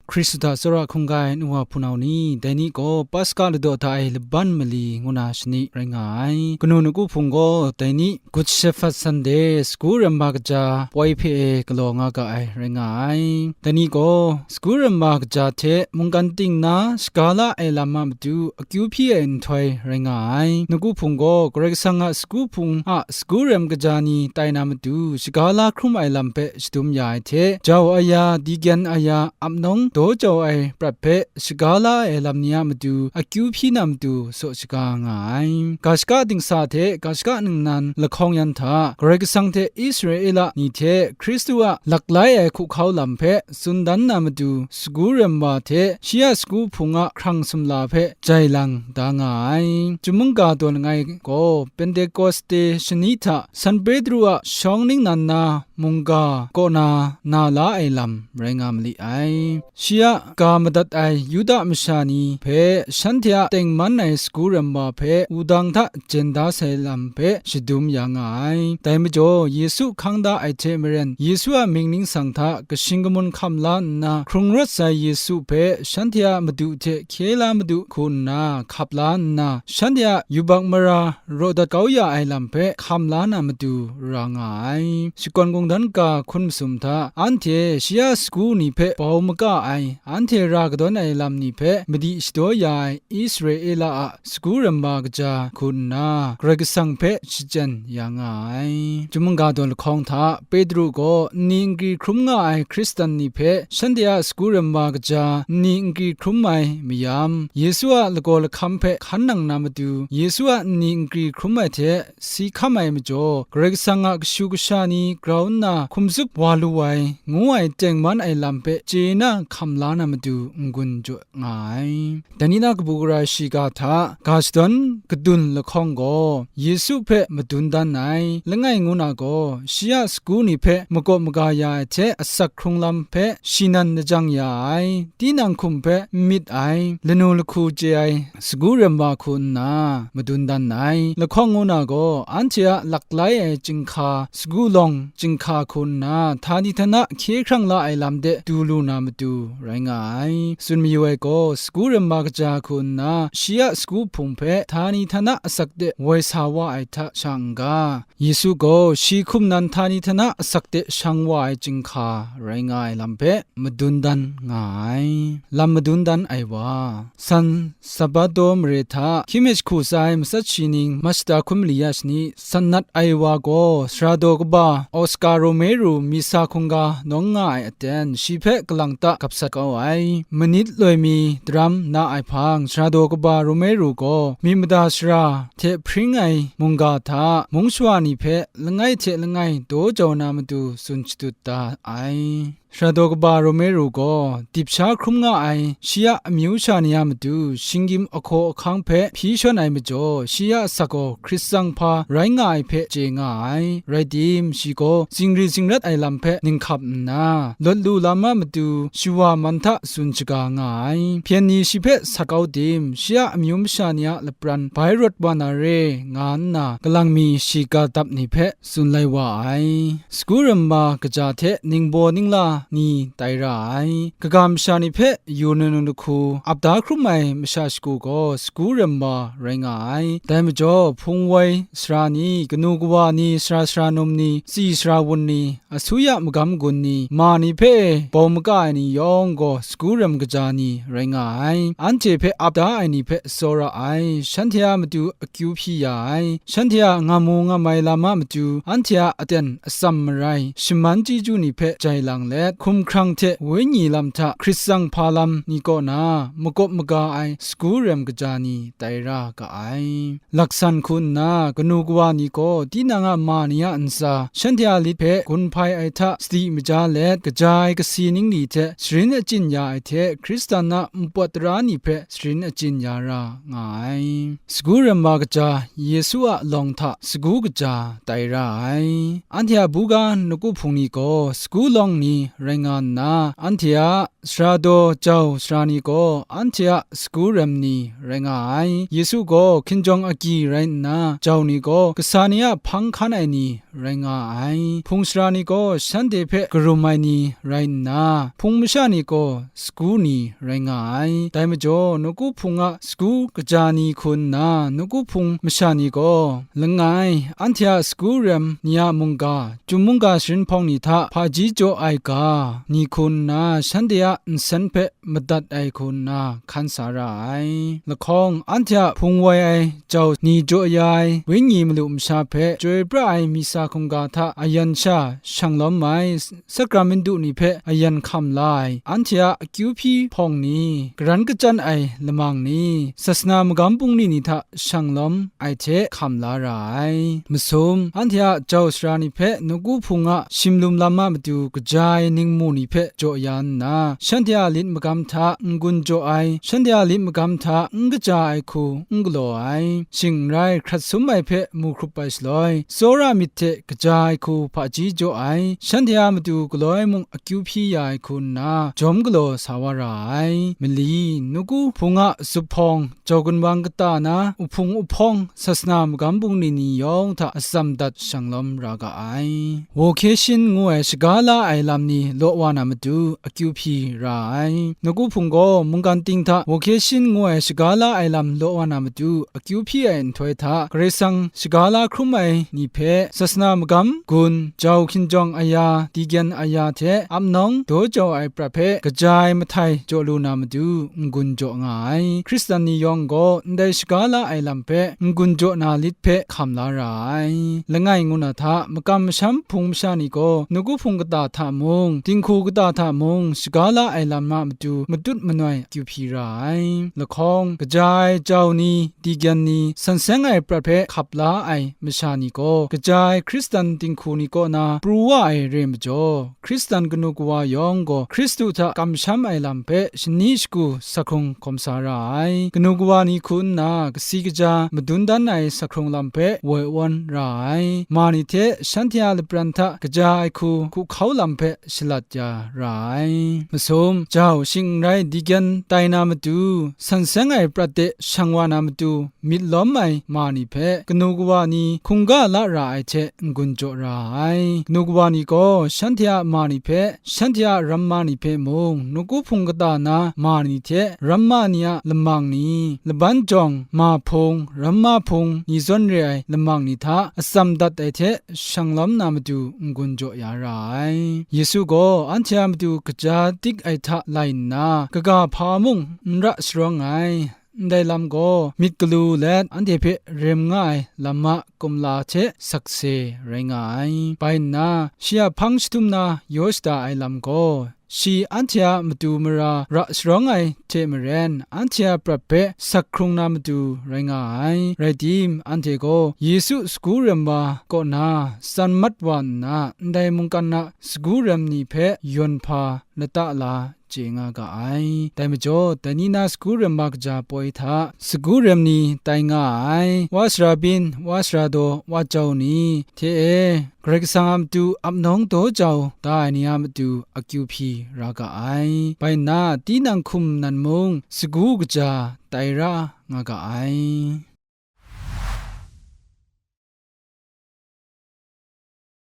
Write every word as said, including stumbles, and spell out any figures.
Hkristu hta tsawra hkungga ai nu wa hpunau ni, dai ni gaw Paska ladaw hta e laban mali ngu na shani rai nga ai. Kanu Nawku Hpung gaw dai ni Good Shepherd Sunday, Sagu Ramma Kaja poi hpe e galaw nga ga ai rai nga ai. Dai ni gaw Sagu Ramma Kaja hte mungkan ting na shaga la ai lam a matu akyu hpyi ai nhtoi rai nga ai. Nawku Hpung gaw Karai Kasang a Sagu Hpung a Sagu Ram Kaja ni tai na matu shaga la hkrum ai lam hpe shadum ya ai hte, jau aya, dikyen aya, apnawng daw jau ai prat hpe shaga la ai lam ni a matu akyu hpyi na matu saw shaga nga ai. Ga shaka dingsa hte ga shaka ningnan lahkawng yan hta, Karai Kasang hte Israela ni hte Hkristu a laklai ai hkuhkau lam hpe tsun dan na matu, Sagu Ramma hte shi a Sagu Hpung a hkrang sumla hpe jai lang da nga ai. Chyum mungga daw langai gaw Pentekoste shani hta San Petru a shawng ningnan na mungga kaw na na la ai lam rai nga mali ai. Shi a ga madat ai Yuda masha ni hpe shanhte a tengman ai Sagu Ramma hpe wudang hta jen da sai lam hpe shadum ya nga ai. Dai majaw, Yesu hkang da ai hte maren, Yesu a mying ningsang hta kashing kamun hkam la nna, hkrung rawt sai Yesu hpe shanhte a Madu hte hkye la madu hku nna hkap la nna, shanhte a yubak mara raw dat kau ya ai lam hpe hkam la na matu ra nga ai. Shakawn Kungdawn ga hkun masum hta anhte shi a sagu ni hpe bau maka ai, anhte ra kadawn ai lam ni hpe madi shadaw ya ai Israela a Sagu Ramma Kaja hku nna, Karai Kasang hpe shachyen ya nga ai. Chyum mungga daw lahkawng hta Petru gaw nni nkri hkrum nga ai Hkristan ni hpe shanhte a Sagu Ramma Kaja nni nkri hkrum ai mayam, Yesu a lagaw lahkam hpe hkan nang na matu, Yesu a nni nkri hkrum ai hte si hkam ai majaw, Karai Kasang a kashu kasha ni grau nna hkum zup wa lu ai, ngu ai tengman ai lam hpe chye na hkam la na matu n-gun jaw nga ai. Dai ni na kabu gara shiga hta ga shadawn kadun lahkawng gaw, Yesu hpe madun dan ai, langai ngu na gaw, shi a sagu ni hpe makawp maga ya ai hte asak hkrung lam hpe shi nan lajang ya ai, tinang hkum hpe n myit ai, lanu lahku chye ai, Sagu Ramma hku nna madun dan ai. Lahkawng ngu na gaw, anhte a laklai ai chyinghka, sagu lawng chyinghka hku nna, htani htana hkye hkrang la ai lam de du lu na matu rai nga ai. Tsun mayu ai gaw, Sagu Ramma Kaja hku nna, shi a sagu hpung hpe htani htana asak de woi sa wa ai hta sha n-ga, Yesu gaw shi hkum nan htani htana asak de shang wa ai chyinghka rai nga ai lam hpe madun dan nga ai. Lam madun dan ai wa. San Sabato mare hta hkying mi jahku tsa ai matsat shi ning, Mashta hkun mali ya shani, san nat ai wa gaw, sara daw kaba Oscar Romero Misa hkungga nawng nga ai aten, shi hpe kalang ta gap sat kau ai. Manit loi mi daram na ai hpang, sara daw kaba Romero gaw, myit mada sara hte hpring ai mungga hta, mung shawa ni hpe langai hte langai daw jau na matu tsun shadut da ai. Sara daw kaba Romero gaw, dip sha hkrum nga ai shi a amyu sha ni a matu, shinggyim ahkaw ahkang hpe hpyi shawn ai majaw, shi a asak gaw Hkrit tsang hpa rai nga ai hpe chye nga ai. Rai tim, shi gaw zingri zingrat ai lam hpe ninghkap nna, lawt lu lam a matu shawa man hta tsun shaga nga ai. Hpyen ni shi hpe sat kau tim, shi a amyu masha ni a lapran bai rawt wa na re, nga nna, kalang mi shiga dap ni hpe tsun lai wa ai. Sagu Ramma Kaja hte ningbaw ningla ni tai ra ai. Kaga masha ni hpe yu na nu lahku ap da hkrum ai masha shagu gaw Sagu Ramma rai nga ai. Dai majaw, hpung woi sara ni, kanu kawa ni, sara sara num ni, tsi sara wun ni, asuya magam gun ni, ma ni hpe bau maka ai ni yawng gaw Sagu Ram Kaja ni rai nga ai. Anhte hpe ap da ai ni hpe tsawra ai, shanhte a matu akyu hpyi ya ai, shanhte a ngamu ngamai lam a matu, anhte a aten atsam marai, shaman chyeju ni hpe jai lang let, hkumhkrang hte wenyi lam hta Hkrit tsang hpa lam ni kaw na makawp maga ai Sagu Ram Kaja ni tai ra ga ai. Laksan hku nna, kanu kawa ni gaw tinang a ma ni a ntsa, shanhte a lit hpe gun hpai ai hta sadi maja let, kaja ai kasi ningli hte sharin achyin ya ai hte, Hkristan a npawt tara ni hpe sharin achyin ya ra nga ai. Sagu Ramma Kaja, Yesu a lawng hta sagu kaja tai ra ai. Anhte a buga nawku hpung ni gaw sagu lawng ni rai nga nna, anhte a sara daw jau sara ni gaw anhte a sagu rem ni rai nga ai. Yesu gaw hkinjawng agyi rai nna, jau ni gaw kasa ni a hpang hkan ai ni rai nga ai. Hpung sara ni gaw shanhte hpe karum ai ni rai nna, hpung masha ni gaw sagu ni rai nga ai. Dai majaw, nawku hpung a sagu kaja ni hku nna, nawku hpung masha ni gaw langai, anhte a sagu rem ni a mungga, chyum mungga sharin hpawng ni hta hpaji jaw ai ga ni hku nna, shanhte a nsen hpe madat ai hku nna hkan sa ra ai. Lahkawng, anhte a hpung woi ai jau ni jaw ya ai wenyi malu masha hpe chyoi pra ai misa hkungga hta ayan sha shang lawm ai, sakramintu ni hpe ayan hkam la ai, anhte a akyu hpyi hpawng ni, karan kachyan ai lamang ni, sasana magam bungli ni hta shang lawm ai hte hkam la ra ai. Masum, anhte a jau sara ni hpe nawku hpung a shimlum lam a matu kaja ai ningmu ni hpe jaw ya nna, shanhte a lit magam hta n-gun jaw ai, shanhte a lit magam hta n kaja ai hku n galaw ai, shing n rai hkrat sum ai hpe mu hkrup ai shaloi, tsawra myit hte kaja ai hku hpaji jaw ai, shanhte a matu galoi mung akyu hpyi ya ai hku nna, jawm galaw sa wa ra ai. Mali, nawku hpung a zuphpawng, jau gunwang kata na, uhpung uhpawng, sasana magam bungli ni yawng hta atsam dat shang lawm ra ga ai. Vocation ngu ai shaga la ai lam ni law wa na matu akyu hpyi ra ai. Nawku hpung gaw mungkan ting hta vocation ngu ai shaga la ai lam law wa na matu akyu hpyi ai nhtoi hta, Karai Kasang shaga la hkrum ai ni hpe, sasana magam, gun, jau hkinjawng aya, dikyen aya hte ap nawng daw jau ai prat hpe kaja ai mahtai jaw lu na matu n-gun jaw nga ai. Hkristan ni yawng gaw ndai shaga la ai lam hpe n-gun jaw na lit hpe hkam la ra ai. Langai ngu na hta, makam masham hpung masha ni gaw nawku hpung kata hta mung, dinghku kata hta mung, shaga la ai lam a matu matut manoi akyu hpyi ra ai. Lahkawng, kaja ai jau ni, dikyen ni, san seng ai prat hpe hkap la ai masha ni gaw, kaja ai Hkristan dinghku ni kaw na pru wa ai re majaw, Hkristan kanu kawa yawng gaw Hkristu hta kamsham ai lam hpe shani shagu sa hkrung hkawm sa ra ai. Kanu kawa ni hku nna kasi kaja madun dan ai sa hkrung lam hpe woi awn ra ai. Ma ni hte shanhte a lapran hta kaja ai hku hku hkau lam hpe shalat ya ra ai. Masum, jau, shing n rai dikyen tai na matu, san seng ai prat de shang wa na matu, myit lawm ai ma ni hpe kanu kawa ni hkungga la ra ai hte n-gun jaw ra ai. Kanu kawa ni gaw shanhte a ma ni hpe, shanhte a ramma ni hpe mung, nawku hpung kata na ma ni hte ramma ni a lamang ni, laban jawng, ma hpung, ramma hpung ni zawn re ai lamang ni hta atsam dat ai hte shang lawm na matu n-gun jaw ya ra ai. Yesu gaw anhte a matu kaja dik ai hta lai nna, kaga hpa mung n ra sharawng ai. Ndai lam gaw myit galu let anhte hpe rem nga ai lam a kumla hte sakse rai nga ai. Bai nna, shi a hpang shadum na yaw shada ai lam gaw, shi anhte a matu mara ra sharawng ai hte maren, anhte a prat hpe sak hkrung na matu rai nga ai. Rai tim, anhte gaw Yesu sagu rem wa kaw na tsan mat wa nna, ndai mungkan a sagu rem ni hpe yawn hpa lata la chye nga ga ai. Dai majaw, dai ni na sagu rem wa kaja poi hta sagu rem ni tai nga ai. Wa sara byin, wa sara daw, wa jau ni hte e, Karai Kasang a matu ap nawng daw jau da ai ni a matu akyu hpyi ra ga ai. Bai nna, tinang hkum nan mung sagu kaja tai ra nga ga ai.